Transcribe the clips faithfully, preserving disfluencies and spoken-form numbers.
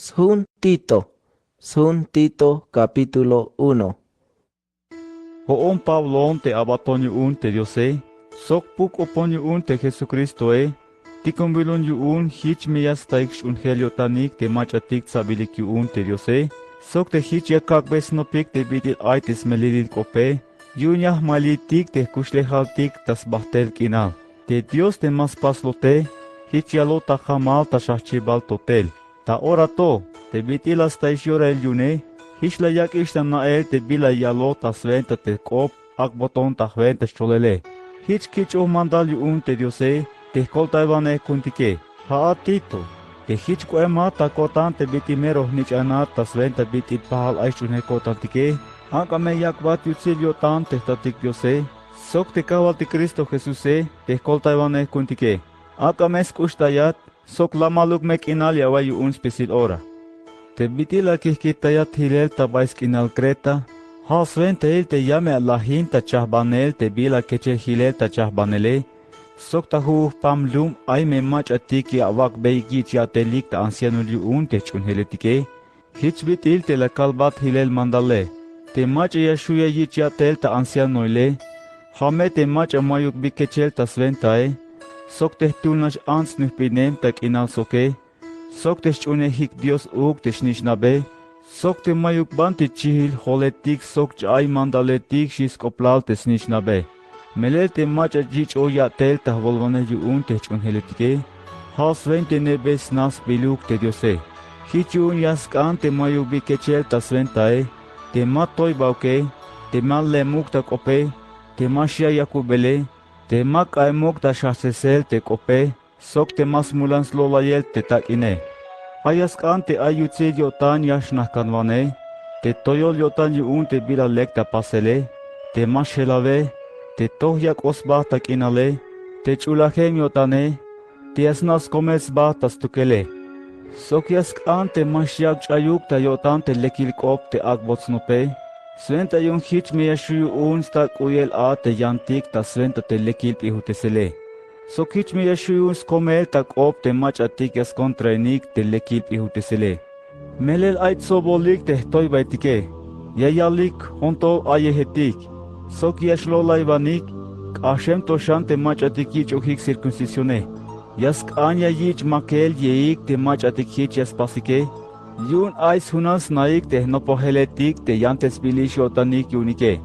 Sjun Tito, sjun Tito capítulo uno. Jo'on Pabloon te abaton yu'un te Diose, sok puk k'opon yu'un te Jesucristoe, tikonbilon yu'un jich me ya staik xch'uunjel yo'tanik te mach'atik tsabilik yu'un te Diose, sok te jich ya kak'bey snopik te bit'il ay te smelelil k'ope, yu'un ya jmalitik te jkuxlejaltik ta sbajt'el k'inal. Te Dios te ma spaslote, jich yalot ta jamal ta xajchibal totel. Ta ora to, te bit'il la staix yorail yu'une, jich la yak'ix ta na'el te bila yalot ta swenta te jk'op ak'boton ta jwenta xcholele. Jich kich'oj mandal yu'un te Diose, te jkoltaywanej ku'untike. Ja'at Tito, te jich k'oemat ta ko'tan te bit'il mero jnich'anat ta swenta bit'il pajal ay xch'uunjel ko'tantike, ak'a me yak'bat yutsil yo'tan te jtatik Diose, sok te kajwaltik Cristo Jesuse, te jkoltaywanej ku'untike. Ak'a me sk'uxtayat, sok lamaluk me k'inal ya awa'iy yu'un spisil ora. Te bit'il la kijkitayat jilel ta bay sk'inal Creta, ja' swentail te ya me alajin ta chajbanel te bila kechel jilel ta chajbanele, sok ta ju'ujpam lum ay me mach'atik ya awak'beyik yich' ya'telik ta ancianoil yu'un te jch'uunjeletike, jich bit'il te la kalbat jilel mandale. Te mach'a ya xjuya yich' ya'tel ta ancianoile, ja' me te mach'a mayuk bi kechel ta swentae, sok te jtul nax ants nujp'inem ta k'inal soke, sok te xch'uunejik Dios uuk te snich'nabe, sok te mayuk banti chijil joletik sok ch'ay mandaletik xi' sk'oplal te snich'nabe. Melel te mach'a yich'oj ya'tel ta jwolwanej yu'un te jch'uunjeletike, ja' swentenebey sna sbiluk te Diose. Jich yu'un ya sk'an te mayuk bi kechel ta swentae, te ma toybauke, te ma lemuk ta k'ope, te ma xya' yakubele, te ma k'a'emuk ta xjajchesel te k'ope, sok te ma smulan slo'layel te tak'ine. Ja' ya sk'an te ay yutsil yo'tan ya xnajkanwane, te toyol yo'tan yu'un te bila lek ta pasele, te ma xjelawe, te toj yak'oj sba ta k'inale, te ch'ulajem yo'tane, te ya sna' skomel sba ta stukele. Sok ya sk'an te ma xyak' ch'ayuk ta yo'tan te lekil k'op te ak'bot snope, swenta yu'un jich me ya xju' yu'un stak' k'u'yel a te yantik ta swenta te lekil p'ijutesele. Sok jich me ya xju' yu'un skomel ta k'op te mach'atik ya skontrainik te lekil p'ijutesele. Melel ay tsobolik te jtoybaetike, ya yalik jontol ayejetik, sok ya xlo'laywanik, k'axem to xan te mach'atik yich'ojik circuncisione. Ya sk'an ya yich' makel yeik te mach'atik jich ya spasike, yu'un ay sjunan snaik te jnopojeletik te yantesbilix yo'tanik yu'unike.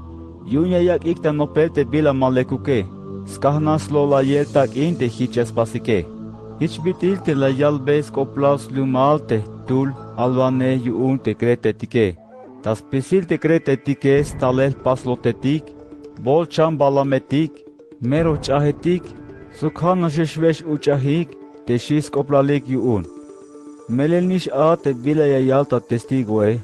Yu'un ya yak'ik ta nopel te bila ma lekuke, skajnaj slo'layel tak'in te jich ya spasike. Jich bit'il te la yalbey sk'oplal slumal te jtul alwanej yu'un te Cretaetike. Ta spisil te Cretaetike stalel jpaslotetik, bol chambalametik, mero jch'ajetik, sok ja' naxex wex uch'ajik te xi' sk'oplalik yu'un. Melel nix a te bila ya yal ta testigoe.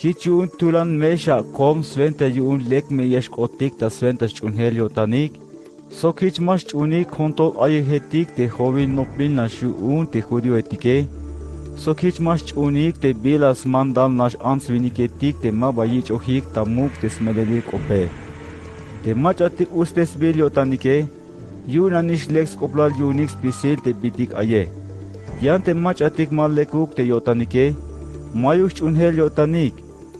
Jich yu'un tulan me xak'kom swenta yu'un lek me ya xk'otik ta swenta xch'uunjel yo'tanik, sok jich ma xch'uunik jontol ayejetik te jowil nopbil nax yu'un te judioetike, sok jich ma xch'uunik te bila smandal nax ants winiketik te maba yich'ojik ta muk' te smelelil k'ope. Te mach'atik utstesbil yo'tanike, yu'un nanix lek sk'oplal yu'unik spisil te bit'il aye. Yan te mach'atik ma lekuk te yo'tanike, mayuk xch'uunjel yo'tanik,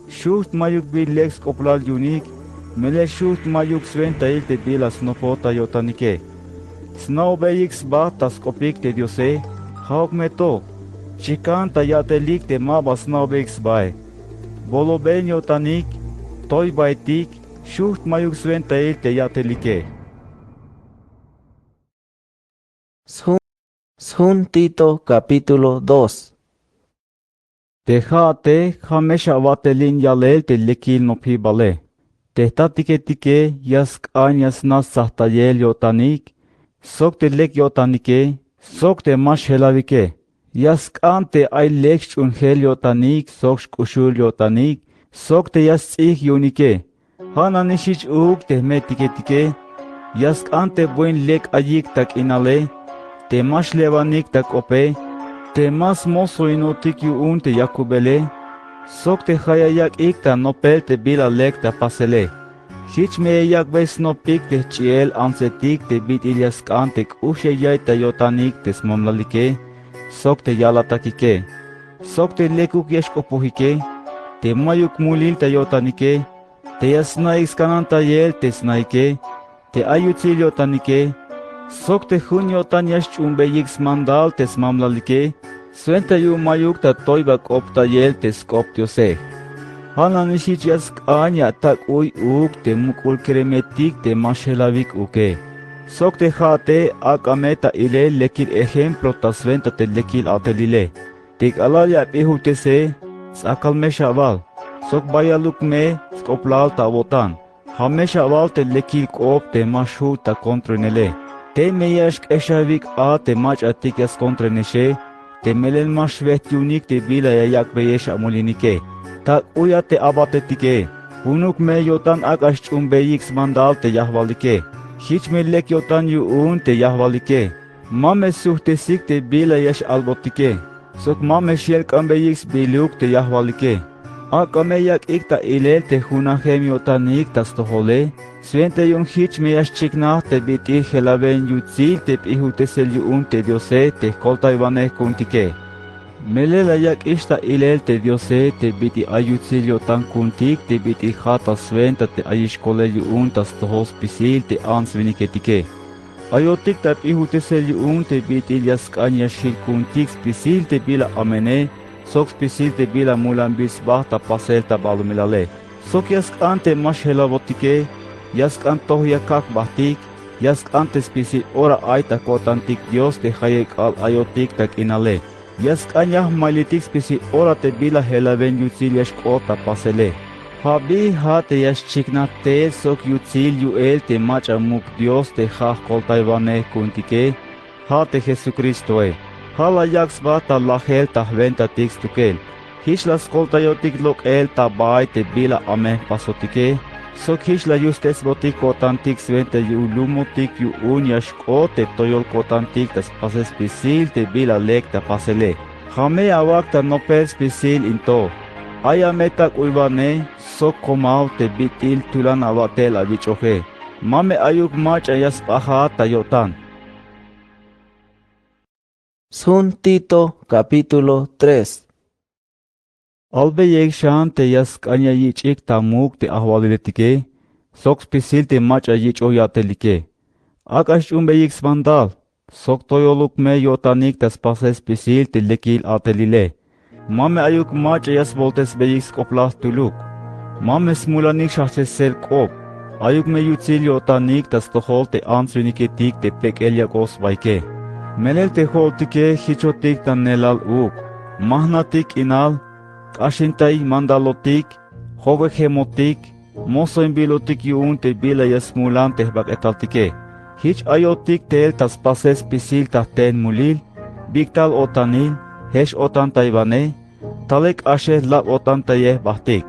xujt' mayuk bi lek sk'oplal yu'unik, melel xujt' mayuk swentail te bila snopoj ta yo'tanike. Sna'obeyik sba ta sk'opik te Diose, ja'uk me to, chikan ta ya'telik te maba sna'obeyik sbae. Bolobeen yo'tanik, toybaetik, xujt' mayuk swentail te ya'telike. Sjun, sjun Tito capítulo dos. Te ja'ate ja' me xawa'telin yalel te lekil nopjibale. Te jtatiketike ya sk'an ya sna' stsajtayel yo'tanik, sok te lek yo'tanike, sok te ma xjelawike. Ya sk'an te ay lek xch'uunjel yo'tanik sok xk'uxul yo'tanik, sok te ya sts'ijk yu'unike. Ja' nanix jich uuk te jme'tiketike, ya sk'an te buin lek ayik ta k'inale, te ma xlewanik ta k'ope, te ma smosoinotik yu'un te yakubele, sok te ja' ya yak'ik ta nopel te bila lek ta pasele. Jich me ya yak'bey snopik te jch'iel antsetik te bit'il ya sk'an te k'ux ya ya'iy ta yo'tanik te smamlalike, sok te ya'latakike. sok te lekuk ya xk'opojike, te mayuk mulil ta yo'tanike, te ya sna'ik skanantayel te sna'ike, te ay yutsil yo'tanike, sok te jun yo'tan ya xch'uunbeyik smandal te smamlalike, swenta yu'un mayuk ta toyba k'optayel te sk'op Diose. Ja' nanix jich ya sk'an ya atak'uy uuk te muk'ul keremetik te ma xjelawik uuke. Sok te ja'ate ak'a me ta ilel lekil ejemplo ta swenta te lekil a'telile. Te k'alal ya ap'ijujtese, ts'akal me xawal, sok bayaluk me sk'oplal ta awo'tan. Ja' me xawal te lekil k'op te ma xju' ta kontroinele. Tey me ya xk'exawik a te mach'atik ya skontroinexe, te melel ma xwejt yu'unik te bila ya yak'beyex amulinike. Tak'uy a te abatetike. Junuk me yo'tan ak'a xch'uunbeyik smandal te yajwalike. Jich me lek yo'tan yu'un te yajwalike. Ma me sujtesik te bila ya x-albotike, sok ma me xyelk'ambeyik sbiluk te yajwalike. Ak'a me yak'ik ta ilel te junajem yo'tanik ta stojole, swenta yu'un jich me ya xchiknaj te bit'il jelawen yutsil te p'ijutesel yu'un te Diose te jkoltaywanej ku'untike. Melel la yak'ix ta ilel te Diose te bit'il ay yutsil yo'tan ku'untik te bit'il ja' ta swenta te ayix kolel yu'un ta stojol spisil te ants winiketike. Ayotik ta p'ijutesel yu'un te bit'il ya sk'an ya xjil ku'untik spisil te bila amene, sok spisil te bila mulanbil sba ta pasel ta balumilale. Sok ya sk'an te ma xjelawotike, ya sk'an toj ya kak' jbajtik, ya sk'an te spisil ora ay ta ko'tantik Dios te jayeb k'aal ayotik ta k'inale. Ya sk'an ya jmailitik spisil ora te bila jelawen yutsil ya xk'ot ta pasele. Ja' bi ja' te ya xchiknaj teel sok yutsil yu'el te mach'a muk Dios te ja' jkoltaywanej ku'untike, ja' te Jesucristoe. Ja' la yak' sba ta lajel ta jwentatik stukel. Jich la skoltayotik lok'el ta bay te bila amen jpasotike, sok jich la yustesbotik ko'tantik swenta yu'un lumotik yu'un ya xk'ot te toyol ko'tantik ta spasel spisil te bila lek ta pasele. Ja' me awak' ta nopel spisil in to. Ay a me tak'uywanej sok komaw te bit'il tulan awa'tel awich'oje. Ma me ayuk mach'a ya sp'ajat ta yo'tan. Sjun Tito capítulo tres. Albeyik xan te ya sk'an ya yich'ik ta muk te ajwaliletike, sok spisil te mach'a yich'oj ya'telike. Ak'a xch'uunbeyik smandal, sok toyoluk me yo'tanik ta spasel spisil te lekil a'telile. Ma me ayuk mach'a ya svoltesbeyik sk'oplal jtuluk. Ma me smulanik xjajchesel k'op. Ayuk me yutsil yo'tanik ta stojol te ants winiketik te pek'el yak'oj sbaike. Melel te jo'oltike jichotik ta neelal uuk. Ma jna'tik k'inal, k'axintay mandalotik, jowejemotik, mosoinbilotik yu'un te bila ya smulan te jbak'etaltike. Jich ayotik teel ta spasel spisil ta jteen mulil, bik'tal o'tanil, jex-o'tantaywanej, talel k'axel lab-o'tantayej jbajtik.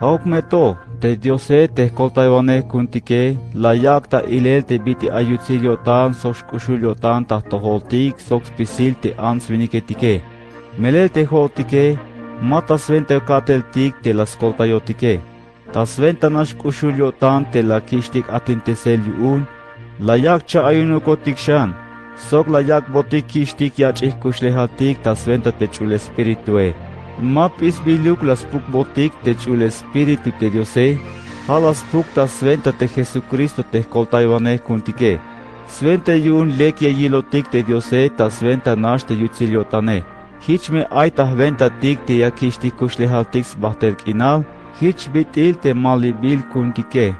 Ja'uk me to, te Diose te jkoltaywanej ku'untike la yak' ta ilel te bit'il ay yutsil yo'tan sok xk'uxul yo'tan ta jtojoltik sok spisil te ants winiketike. Melel te jo'oltike, ma ta swenta ka'teltik te la skoltayotike. Ta swenta nax k'uxul yo'tan te la kich'tik atintesel yu'un, la yak' cha'ayunukotik xan, sok la yak'botik kich'tik yach'il jkuxlejaltik ta swenta te Ch'ul Espiritue. Ma p'isbiluk la spukbotik te Ch'ul Espíritu te Diose, ja' la spuk ta swenta te Jesucristo te jkoltaywanej ku'untike. Swenta yu'un lek ya yilotik te Diose ta swenta nax te yutsil yo'tane. Jich me ay ta jwentatik te ya kich'tik kuxlejaltik sbajtel k'inal, jich bit'il te malibil ku'untike.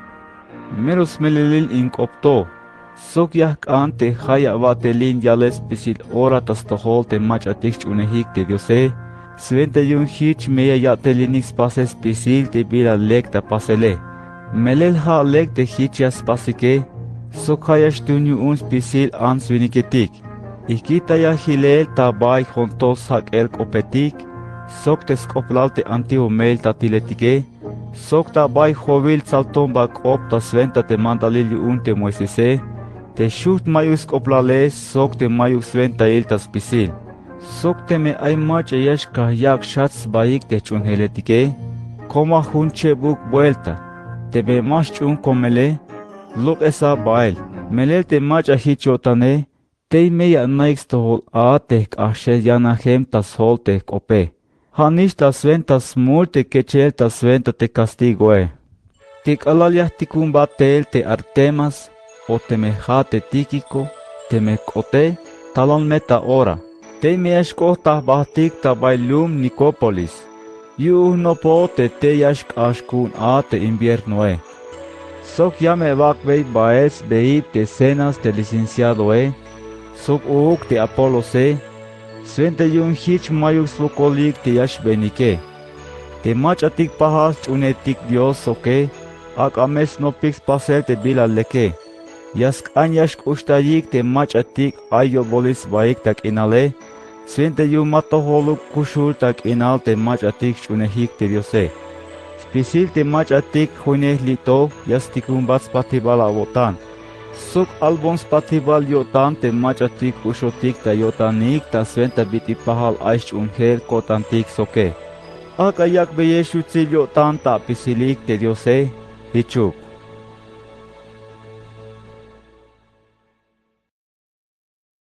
Mero smelelil in k'op to, sok ya jk'an te jayeb awa'telin yalel spisil ora ta stojol te mach'atik xch'uunejik te Diose, swenta yu'un jich me ya ya'telinik spasel spisil te bila lek ta pasele. Melel ja' lek te jich ya spasike, sok ja' ya xtuun yu'un spisil ants winiketik. Ijk'itaya jilel ta bay jontol sjak'el k'opetik, sok te sk'oplal te antiguo meeltatiletike, sok ta bay jowil tsaltomba k'op ta swenta te mandalil yu'un te Moisese, te xujt mayuk sk'oplale sok te mayuk swentail ta spisil. Sok teme ay mach'a ya xkaj yak' xjajch sbaik te jch'uunjeletike, koma jun chebuk buelta, teme ma xch'uun komele, lok'esa bael. Melel te mach'a jich yo'tane, Tey me ya anaik stojol a te jk'axel yanajem ta sjol te jk'ope. Ja' nix ta swenta smul te kechel ta swenta te kastigoe. Te k'alal ya jtikunbat tel te Artemas o teme ja' te Tíquico, teme jk'ote, talon me ta ora. Tey me ya xk'ot ta jbajtik ta bay lum Nicópolis. Yu'un jnopoj te tey ya xk'ax ku'un a te inviernoe. Sok ya me bak'bey bael sbeib te cenas te licenciadoe sok uuk te Apolose, swenta yu'un jich mayuk swokolik te ya xbeenike. Te mach'atik pajal sch'uunetik Dios soke, ak'a me snopik spasel te bila leke. Ya sk'an ya xk'uxtayik te mach'atik ay yo'bolil sbaik ta k'inale, swenta yu'un ma tojoluk kuxul ta k'inal te mach'atik sch'uunejik te Diose. Spisil te mach'atik joinel li'toj ya stikunbat spatibal awo'tan. Sok albon spatibal yo'tan te mach'atik k'uxotik ta yo'tanik ta swenta bit'il pajal ay sch'uunjel ko'tantik soke. Ak'a yak'beyex yutsil yo'tan ta apisilik te Diose. Jichuk.